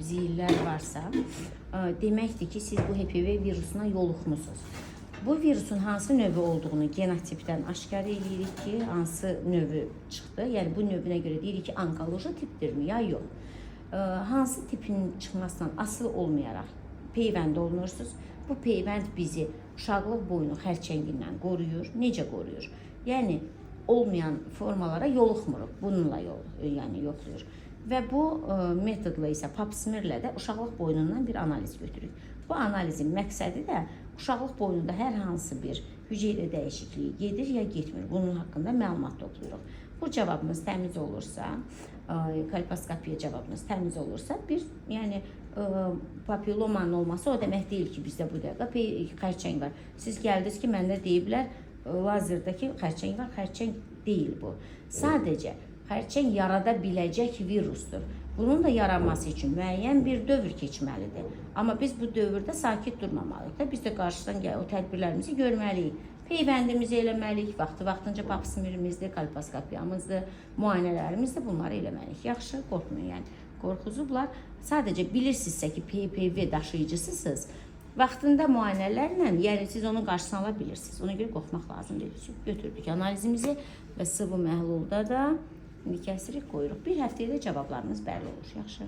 ziyillər varsa, deməkdir ki, siz bu HPV virusuna yoluxmusunuz. Bu virusun hansı növü olduğunu genotipdən aşkar eləyirik ki, hansı növü çıxdı. Yəni bu növünə görə deyirik ki, onkoloji tipdirmi ya yox. Hansı tipin çıxmasından asılı olmayaraq peyvənd olunursunuz. Bu peyvənd bizi uşaqlıq boyunu xərçəngindən qoruyur. Necə qoruyur? Yəni olmayan formalara yoluxmuruq. Bununla yəni yoxlayır. Və bu metodla isə pap smearlə də uşaqlıq boynundan bir analiz götürürük. Bu analizin məqsədi də uşaqlıq boynunda hər hansı bir hüceyrə dəyişikliyi gedir ya getmir. Bunun haqqında məlumat toplayırıq. Bu cavabımız təmiz olursa, kolposkopiya cavabımız təmiz olursa, bir yəni papillomanın olması o demək deyil ki, bizdə bu dəqiqə xərçəng var. Siz gəldiniz ki, məndə deyiblər lazerdəki xərçəng var, xərçəng deyil bu. Sadəcə xərçəng yarada biləcək virusdur. Bunun da yaranması üçün müəyyən bir dövr keçməlidir. Amma biz bu dövrdə sakit durmamalıyıq da. Biz də qarşıdan o tədbirlərimizi görməliyik. Peyvəndimizi eləməliyik, vaxtı-vaxtınca pap smearimizdir, kolposkopiyamızdır, müayinələrimizdir, bunları eləməliyik. Yaxşı, qorxmayın, yəni qorxuzublar. Sadəcə bilirsinizsə ki, PPV daşıyıcısısınız, vaxtında müayinələrlə, yəni siz onun qarşısını ala bilirsiniz. Ona görə qorxmaq lazım deyil. Götürdük analizimizi və sıvı məhlulda da indi kəsirik, qoyuruq. Bir həftəyə də cavablarımız bəlli olur. Yaxşı.